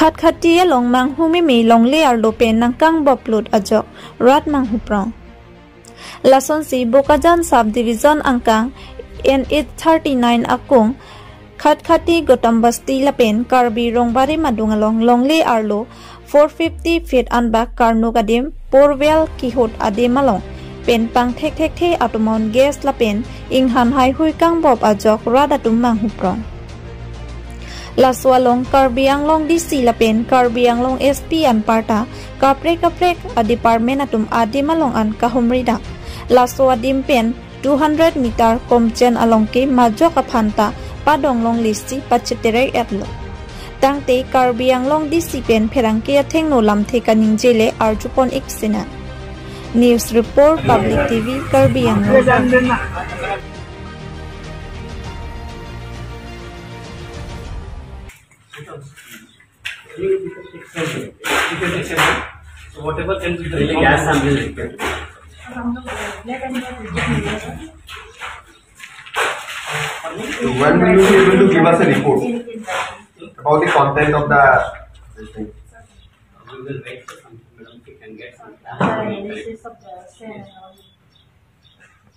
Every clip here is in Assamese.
Khat khati along mang humi mi longle arlo pen nangkang boplut ajok rat mang huprong. Lason si Bokajan sub division angkang NH39 akung Khatkhati Gotam Basti lapen Karbi Rongbari madungalong longle arlo 450 feet anbak karnu kadim porwel kihot adim along pen pang thek thek the atomon gas lapen inghan hai hui kang bob ajok radatum mang huprong. Laswalong Karbi Anglong DC lapen Karbi Anglong SP an parta kaprek kaprek a department atum adim along an kahumrida. Laswa dim pen 200 meter komchen along ke majok aphanta padong long listi pachetere etlo. Tangte Karbi Anglong DC pen pherangke atheng no lamthe kaning jele arjupon iksina. News report Public TV Karbi Anglong. So whatever can be the gas sample. So when will you be able to give us a report about the content of the this thing? We will wait for some madam, we can get some time.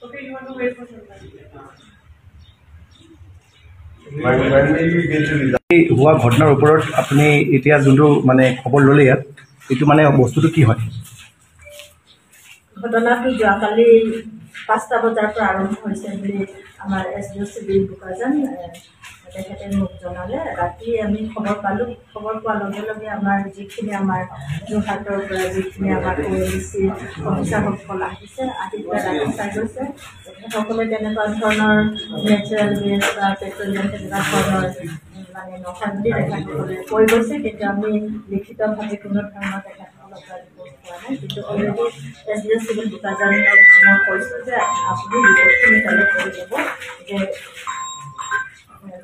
Okay, you want to wait for some time. When will you get the result? হোৱা ঘটনাৰ ওপৰত আপুনি এতিয়া যোনটো মানে খবৰ ল'লে ইয়াত এইটো মানে বস্তুটো কি হয়? ঘটনাটো যোৱাকালি 5টা বজাৰ পৰা আৰম্ভ হৈছে বুলি আমাৰ S D O civil Bokajan তেখেতে মোক জনালে। ৰাতি আমি খবৰ পালোঁ। খবৰ পোৱাৰ লগে লগে আমাৰ যিখিনি আমাৰ যোৰহাটৰ পৰা যিখিনি আমাৰ অ' এন জি চি অফিচাৰসকল আহিছে, আহি পেলাই ৰাতি চাই গৈছে। তেখেতসকলে তেনেকুৱা ধৰণৰ নেচাৰেল গেছ বা পেট্ৰলিয়াম তেনেকুৱা ধৰণৰ মানে নহয় বুলি তেখেতসকলে কৈ গৈছে, কিন্তু আমি লিখিতভাৱে কোনো ধৰণৰ তেখেতসকলৰ পৰা ৰিপৰ্ট পোৱা নাই। কিন্তু already S D O civil বোকাজানক মই কৈছোঁ যে আপুনি ৰিপৰ্টখিনি কালেক্ট কৰি যাব যে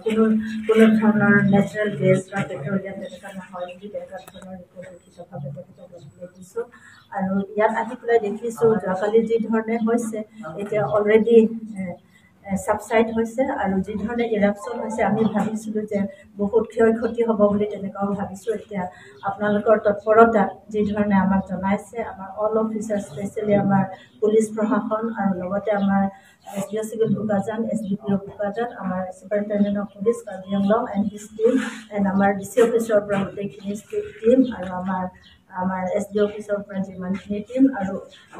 কোনো কোনো ধৰণৰ নেচাৰেল গেছ বা পেট্ৰলিয়াম তেনেকুৱা নহয় বুলি তেনেকুৱা ধৰণৰ ৰিপৰ্ট লিখিতভাৱে তেখেতক ল'বলৈ দিছোঁ। আৰু ইয়াত আহি পেলাই দেখিছোঁ যোৱাকালি যি ধৰণে হৈছে এতিয়া অলৰেডি ছাবচাইড হৈছে আৰু যি ধৰণে ইৰাপশ্যন হৈছে আমি ভাবিছিলোঁ যে বহুত ক্ষয় ক্ষতি হ'ব বুলি তেনেকুৱাও ভাবিছোঁ। এতিয়া আপোনালোকৰ তৎপৰতাত যি ধৰণে আমাক জনাইছে, আমাৰ অল অফিচাৰ স্পেচিয়েলি আমাৰ পুলিচ প্ৰশাসন আৰু লগতে আমাৰ S D O civil Bokajan, S D P O Bokajan, আমাৰ superintendent of police Karbi Anglong and his team and আমাৰ ডি চি অফিচৰ পৰা গোটেইখিনি টীম আৰু আমাৰ এছ ডি অফিচৰ পৰা যিমানখিনি টীম আৰু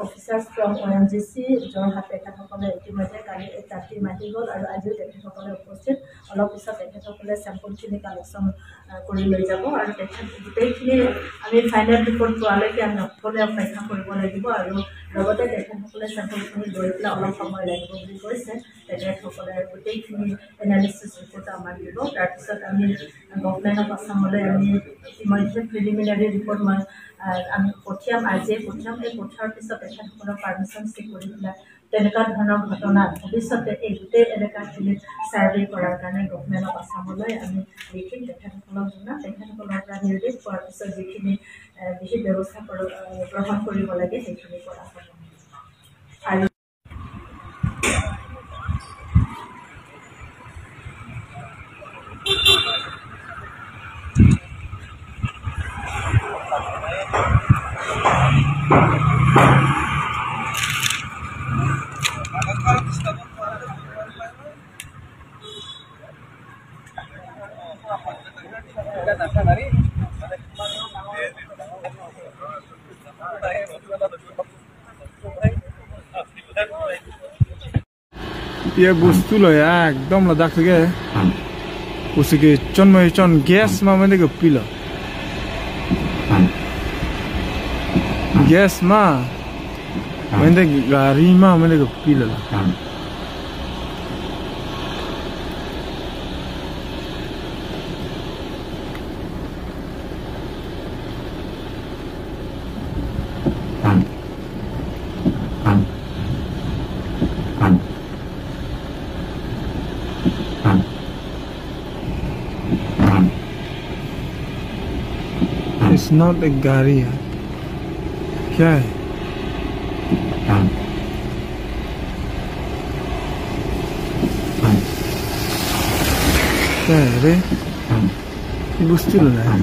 officers from O N G C Jorhat তেখেতসকলে ইতিমধ্যে কালি এটা টীম আহি গ'ল আৰু আজিও তেখেতসকলে উপস্থিত। অলপ পিছত তেখেতসকলে চেম্পলখিনি কালেকশ্যন কৰি লৈ যাব আৰু তেখেত গোটেইখিনি আমি ফাইনেল ৰিপৰ্ট পোৱালৈকে আমি সকলোৱে অপেক্ষা কৰিব লাগিব আৰু লগতে তেখেতসকলে চেম্পলখিনি লৈ পেলাই অলপ সময় লাগিব বুলি কৈছে। তেখেতসকলে গোটেইখিনি এনালিচিছ ৰিপৰ্ট আমাক দিব। তাৰপিছত আমি গভমেণ্ট অফ আছামলৈ আমি ইতিমধ্যে প্ৰিলিমিনাৰী ৰিপৰ্ট মই আমি পঠিয়াম, আজিয়ে পঠিয়াম। এই পঠিওৱাৰ পিছত তেখেতসকলৰ পাৰ্মিশ্যন চেক কৰি পেলাই তেনেকুৱা ধৰণৰ ঘটনা ভৱিষ্যতে এই গোটেই এলেকাখিনিত ছাৰ্ভে কৰাৰ কাৰণে গভমেণ্ট অফ আছামলৈ আমি লিখিম, তেখেতসকলক জনাম। তেখেতসকলৰ পৰা নিৰ্দেশ পোৱাৰ পিছত যিখিনি বিশেষ ব্যৱস্থা গ্ৰহণ কৰিব লাগে সেইখিনি কৰা হ'ব। আৰু ये বস্তু লয় একদম লাদাখ থেকে উসিকে চন্ময় চন গ্যাস মা মানে পিল গ্যাস মা মানে গাড়ি মা মানে pill. It's not a gari है, क्या है? क्या है रे? ये बस्ती है।